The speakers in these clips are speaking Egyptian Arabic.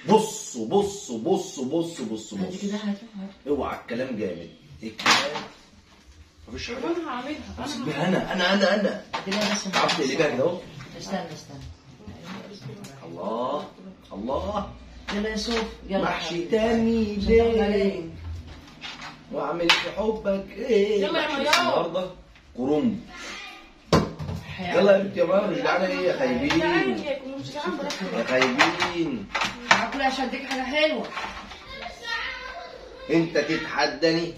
بص بص بص بص بص بص. كده هات. اوعى الكلام جامد. الكلام مفيش حاجة. انا هعملها انا انا انا انا. عرفت تقلبيها كده اهو. استنى استنى. الله الله. يلا يا سوف يلا. محشي تاني ليه؟ واعمل في حبك ايه؟ يلا يا ميار. النهارده كرنب. يلا يا بنت يا ميار، مش جعانة ايه يا خايبين؟ مش جعان براحتك يا خايبين. هاكل عشان اديك حاجة حلوة. انت تتحداني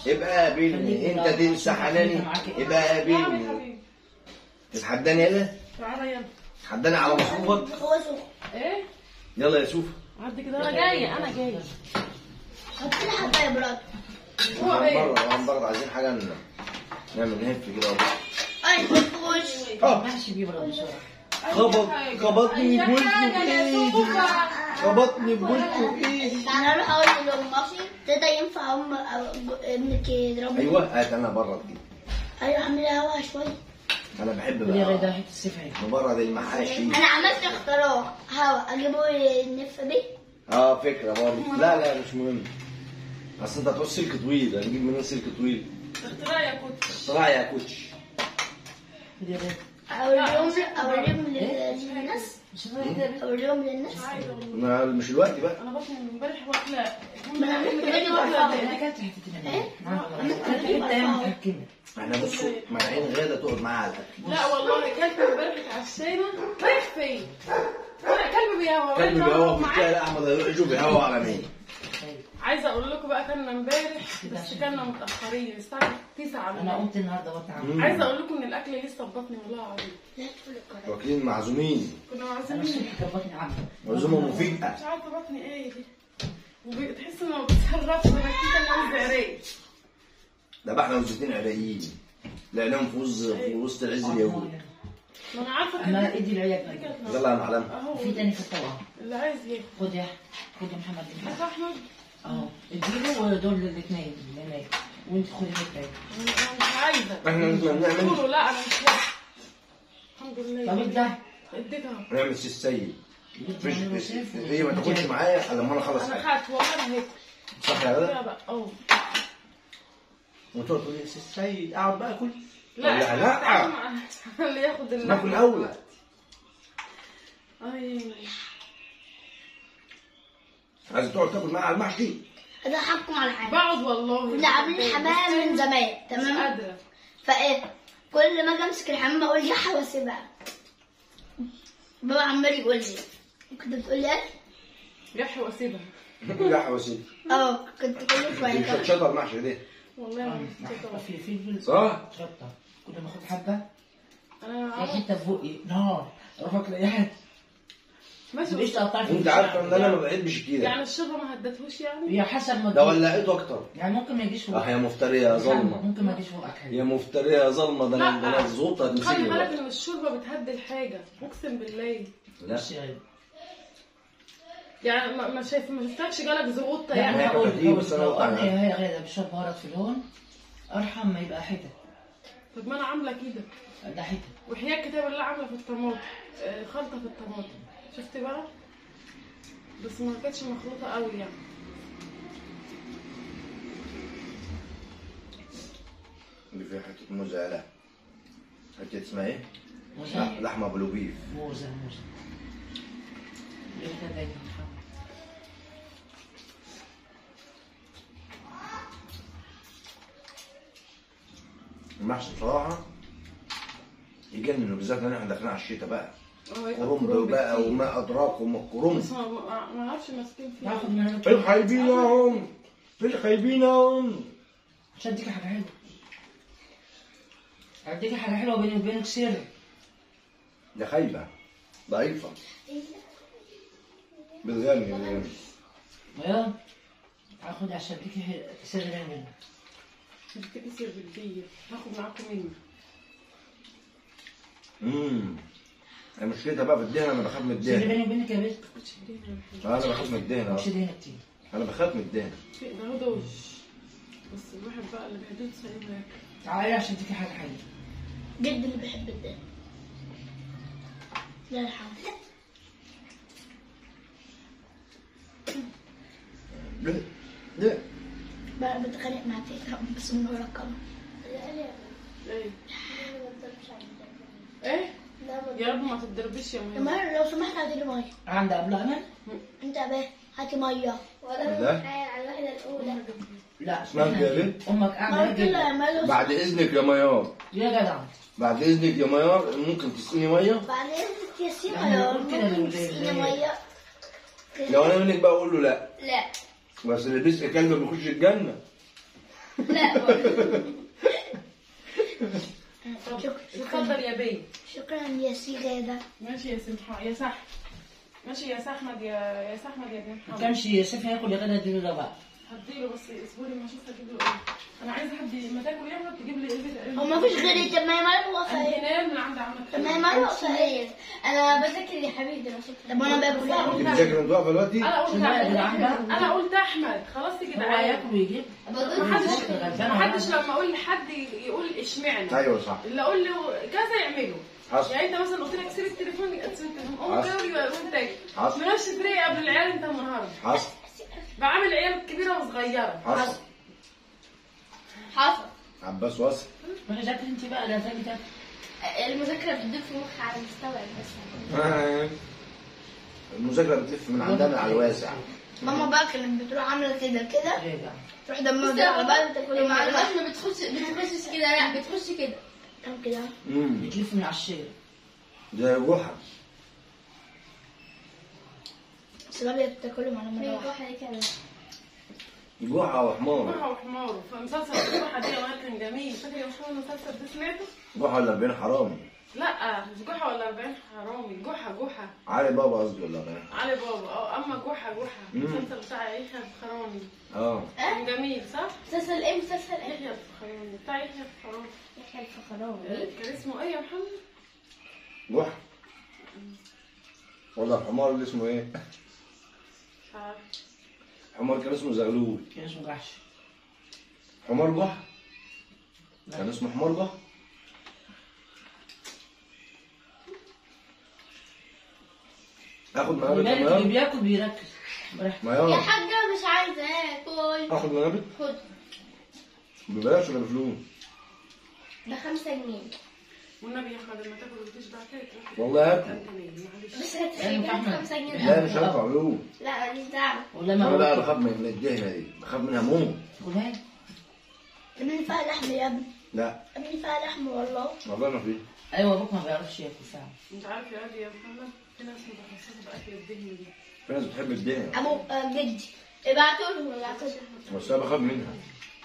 ابقى قابلني، انت تنسى حناني ابقى قابلني. تتحداني يلا؟ تعالى يلا. تتحداني على مصروفك؟ ايه؟ يلا يا سوف. عدي كده، انا جاية انا جاية. حط لي حبايه يا براد. هو ايه؟ بره عايزين حاجة نعمل نهف كده. ايوه محشي بيبرد بسرعة. خبطني بوشه بايدي، خبطني بوشه بايدي. انا اروح اقول لهم ماشي تيتا ينفع ام ابنك يضربني؟ ايوه هات انا برد كده. ايوه اعملي هوا شوية. انا بحب بقى بقى ده حتة السيف اهي. مبرد المحاشي. انا عملت اختراع هوا اجيبه نلف بيه. فكرة برضه. لا لا مش مهم، اصل انت هتعوز سلك طويل، هنجيب منين سلك طويل؟ اختراع يا coach. اختراع يا coach. اوريهم للناس. اوريهم للناس. مش الوقت بقى. انا بطني من امبارح واكله. انا اكلت حتتين. ايه؟ اكلت حتة. احنا بصوا مانعين غاده تقعد معاها على الاكل. لا والله اكلت امبارح، اتعشينا. رايح فين؟ كلب بيهوى. كلب بيهوى في الشارع. احمد هيروح يشوف بيهوى على مين. عايزه اقول لكم بقى كنا امبارح بس كنا متاخرين الساعة 9. انا قمت النهارده بطني عامله. عايزه اقول لكم ان الاكل لسه في بطني والله العظيم. واكلين معزومين. كنا معزومين. كان بطني عامله عزومة مفيدة. مش عارفه بطني ايه دي، وبتحس انه ما بتتصرفش. انا كنت عايزه ذبحنا وزتين عراقيين لقيناهم في وسط العز اليهود. ما انا عارفه. انا ادي العيال. يلا يا معلم. في تاني في الطبق اللي عايز ياكل. خد يا خد يا محمد. يا احمد اهو اديله، ودول الاثنين اللي هناك، وانت خدي حتة. انا مش عايزه. احنا نعمل. لا انا مش عايزه الحمد لله. طب اديها. اديتها. نعمل سي السيد. مش هي ما تاكلش معايا الا لما انا اخلص. انا خدت والله انا هاكل. صح يا غدا؟ لا بقى اه. وتقعد تقول لي سي السيد اقعد بقى اكل. لا لا اللي ياخد ناكل الاول. اي عايز تقعد تاكل معايا على المحشي؟ انا هحكم على حاجة. بقعد والله. كنا عاملين حمام من زمان تمام؟ مش قادرة. فايه كل ما اجي امسك الحمام اقول يا واسيبها. بابا عمال يقول لي كنت بتقول لي ايه؟ يحيى واسيبها. يحيى واسيبها. كنت كل شوية. مش شطه المحشي ده. والله ما شطه. في فلفل صح؟ شطه. كل ما اخد حبه انا حتة في بقي نار اروح اكل اي حاجة. ماشي. ليش تقطعت؟ انت عارفه ان انا ما بحبش كده. يعني الشوربة ما هدتهوش يعني؟ هي حسب ما ده ولعته اكتر. يعني ممكن ما يجيش فوقك. يا مفتريه يا ظلمه. ممكن ما يجيش فوقك. يا مفتريه يا ظلمه، ده انا الزوطه هتمسكني. خلي بالك ان الشوربة بتهدي الحاجة، اقسم بالله. لا يعني ما شايف ما شفتكش جالك زغوطه يعني. هقول بس انا هي غاده بشوية بهارات في الهون ارحم ما يبقى حتت. طب ما انا عامله كده. ده حتت. وحياة كتاب الله عامله في الطماطم، خلطه في الطماطم. شفتي بقى؟ بس ما كانتش مخلوطه قوي يعني. اللي فيها حتة موزة. لا حتة اسمها ايه؟ موزة. لحمه بلوبيف. موزة موزة. المحشي بصراحة يجنن، وبالذات ان احنا داخلين على الشتاء بقى. كرنب بقى وما ادراك وما الكرنب. بس ما اعرفش ماسكين فيه. هاخد منها. الخايبين الخايبين. مش هديك حاجة حلوة. هديك حاجة حلوة بيني وبينك سر. ده خايبة ضعيفة. بتغني بتغني. ايوه هاخد عشان اديكي سر بيني وبينك. اديكي سر بالدية، هاخد معاكم مني. هي مشكلتها بقى في الدهن. انا بخاف من الدهن. سر بيني وبينك يا بنت. انا بخاف من الدهن. مش دهن كتير. انا بخاف من الدهن. ده هو دوش. بس الواحد بقى اللي بحدود سايبها ياكل. تعالي عشان اديكي حاجة حلوة. جد اللي بيحب الدهن. لا الحمد. ليه؟ ليه؟ بقى بتخانق مع تيتا بس من ورا الكاميرا. ايه؟ ايه؟ يا رب ما تتضربيش يا ماهر. لو سمحت هاتي لي مية. عند قبلها انا؟ انت بقى هاتي مية. ولا على الوحدة الاولى. لا اسمها يا بنت امك قاعدة جدا. بعد اذنك يا ميار. يا جدع بعد اذنك يا ميار ممكن تسقيني مية؟ بعد اذنك يا سي ميار ممكن تسقيني مية؟ لو انا منك بقى اقول له لا. لا بس اللي بيسقي كلب بيخش الجنة. لا اتفضل يا بيه. شكرا يا سي غاده. ماشي يا سمحه يا سح. ماشي يا احمد يا احمد يا ابن محمد. ما كانش سيف هياكل يا غاده اديله ده بقى. هديله بس اصبري ما اشوف هجيب له ايه. انا عايزه حد ما تاكل يا احمد تجيب لي ايه. هو ما فيش غيري. طب ما هي مرة واقفة ايه؟ من عند عمك. طب ما هي مرة واقفة ايه؟ انا بذاكر يا حبيبي. طب انا باكل. انت بتذاكر وانت واقفة دلوقتي؟ انا قلت احمد خلاص يا جدعان هو ياكل ويجيب. محدش لما اقول لحد يقول اشمعنى. ايوه صح. اللي اقول له كذا يعمله. يعني انت مثلا قلت لك سيب التليفون سيب التليفون قوم كده وانت تاكل. مناش تريق قبل العيال انت النهارده. حصل. بعامل عيال كبيرة وصغيره. حصل. حصل. عباس وصل. ما تاكل انت بقى. لا تاكل تاكل. المذاكرة بتدور في مخي على مستوعب بس. المذاكرة بتلف من عندنا على الواسع. ماما بقى كانت بتروح عامله كده كده تروح دمها على بعض تاكل. المعلومات ما بتخشش كده، لا بتخش كده. طب كده بتلف من على الشير زي جحا. بس بابا بتاكلهم على مرة واحدة. جحا وحمار. جحا وحمار فمسلسل جحا دي يا ماهر كان جميل. فاكر يا محمد المسلسل ده سمعته؟ جحا ولا 40 حرامي؟ لا مش جحا ولا 40 حرامي، جحا جحا علي بابا قصدي ولا 40 علي بابا. اما جحا جحا المسلسل بتاع يحيى الفخراني. كان جميل صح؟ مسلسل ايه؟ مسلسل ايه؟ يحيى الفخراني بتاع يحيى الفخراني. يحيى الفخراني كان اسمه ايه يا محمد؟ جحا ولا الحمار اللي اسمه ايه؟ مش عارف. الحمار كان اسمه زغلول. كان اسمه جحش. حمار جحا كان اسمه حمار جحا. اخد منابت يا ميار. اللي بياكل بيركز. ميار يا حاجة مش عايزة اكل. اخد منابت؟ خد. ببلاش ولا بفلوس؟ ب 5 جنيه. والنبي يا احمد لما تاكل وتشبع كده تروح. والله هاكل. بس هتخليني 5 جنيه. لا مش هدفع فلوس. لا ماليش دعوة. والله ما انا بقى بخاف من الدهنة دي، بخاف منها موت. قولها لي. ابني فيها لحم يا ابني. لا ابني فيها لحم والله. والله ما فيه. ايوه ابوك ما بيعرفش ياكل فعلا. انت عارف يا ابي يا محمد في ناس متخصصة باكل الدهن دي. في ناس بتحب الدهن. ابو جدي ابعتوا لهم ابعتوا لهم. بس انا بخاف منها.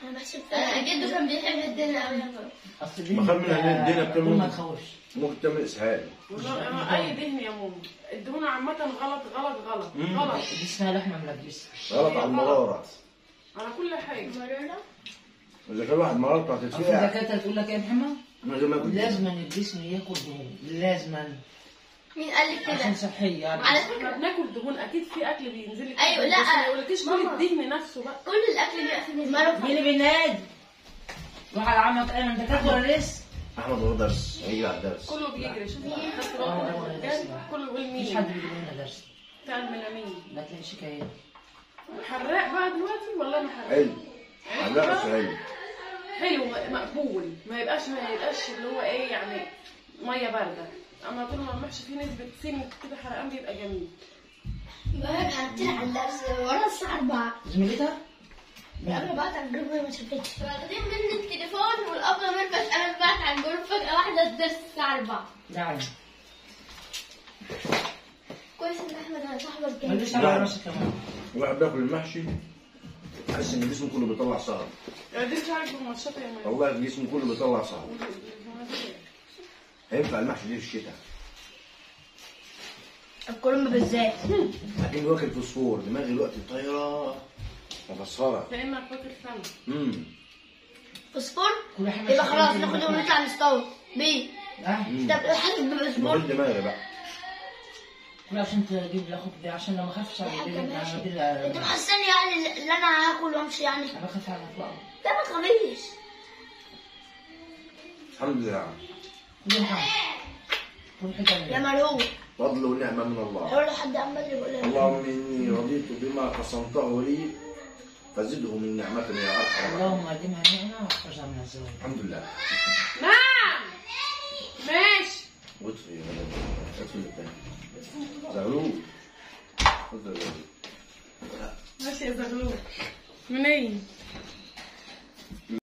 انا بحسب فيها. جده كان بيحب الدهن قوي. اصل بخاف منها ان الدهن بتعمل ما تخوفش. ممكن تعمل اسهال. والله اي دهن يا ماما، الدهون عامة غلط غلط غلط غلط. دي اسمها لحمة ملبسة. غلط على المرارة. على كل حاجة. مرارة؟ إذا كان واحد مرارته هتتفقع. الدكاترة تقول لك إيه يا محمد؟ من غير ما ياكل. لازما الجسم ياكل دهون، لازما. مين قال لك كده؟ عشان صحية يعني. على فكرة احنا بناكل دهون أكيد في أكل بينزل لك. أيوه لا ما يقولكيش كل الدهن نفسه بقى. كل الأكل بيبقى فيه دهن. مين اللي بينادي؟ روح على عمك أيمن، أنت تاكل ولا لسه؟ أحمد هو درس، هيجي على الدرس. كله بيجري، شوف كله بيقول مين. مفيش حد بيجيب لنا درس. بتاع الملامين. ما تلاقيش شكايات. حراق بقى دلوقتي والله ما حراق. حلو. حراق بس حلو. حلو مقبول، ما يبقاش اللي هو ايه يعني مية باردة، اما طول ما المحشي فيه نسبه سن كده حرقان بيبقى جميل. بقى حطيت على الدرس ورا الساعة 4. زميلتها؟ قبل بعت على ال group ما شافتش. واخدين مني التليفون والابله ميرفت قامت بعت على ال group فجأة واحدة الدرس الساعة 4. نعم. كويس ان احمد انا صاحبك جاي. مالوش على راسك كمان. الواحد بياكل المحشي تحس ان جسمه كله بيطلع صهد. يعني دي شعرك بمشطه يا ماما. والله جسمه كله بيطلع صهد. هينفع المحشي دي في الشتاء. الكرنب بالذات. لكن واكل فوسفور، دماغي دلوقتي طايره مفسره. كأنك واكل سمك. فوسفور؟ يبقى خلاص ناخد ونطلع نصطاد بيه. طب حاسس بالفوسفور؟ دماغي بقى. كل عشان تجيب لاخوك دي، عشان لو ما خافش على البيبي. انت محسسني يعني اللي انا هاكل وامشي يعني. انا بخاف على اطلاقه. لا ما تخافيش. الحمد لله. يا مرهوب. فضل ونعمة من الله. لو حد عمال يقول اللهم إني رضيت بما قسمته لي فزده من نعمة يا ارحم. اللهم ادمها نعمه واحفظها من الزوال. الحمد لله. نعم ماشي. واطفي يا ولد، اطفي الثاني. زغلول. اتفضل يا ولد. ماشي يا زغلول. منين؟